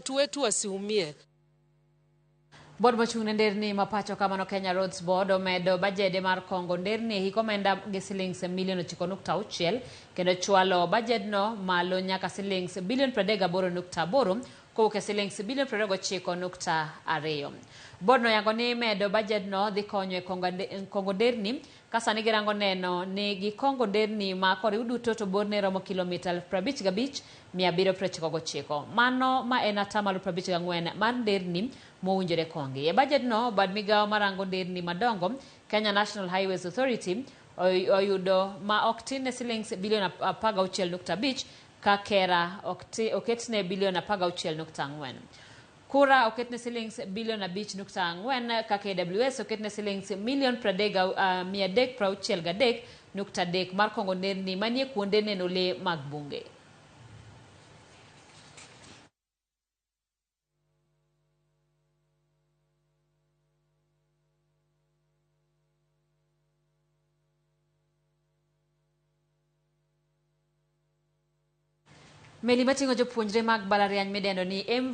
Watu wetu wasiumie. Board mochung' ne nderni ma pacho ka mano Kenya Roads Board omedo bajede mar kongo nderni e hik omenda gi silings milion 9.6 kendo chwalo bajedno malo nyaka silings bilion 38.8 kowuok e silings bilion 29.2. Board no oyango ni medo bajedno dhi konyo e kongo nderni ka sani girango neno ni gikongo nderni ma koriw duto to borne romo kilomita 55,799. Mano ma en atamalo 54 mar nderni mowinjore kongi. E bajedno, bad migawo marango nderni madongo, Kenya National Highways Authority, oyudo ma ok tin ne silings bilion 16.5 ka KeRRA oketne bilion 16.4. KURA oketne silings bilion 5.4 ka KWS oketne silings milion 363.3 mar kongo nderni manie kuonde neno lee mag bunge. Meli mating'o jopuonjre mag mbalariany midendo ni MV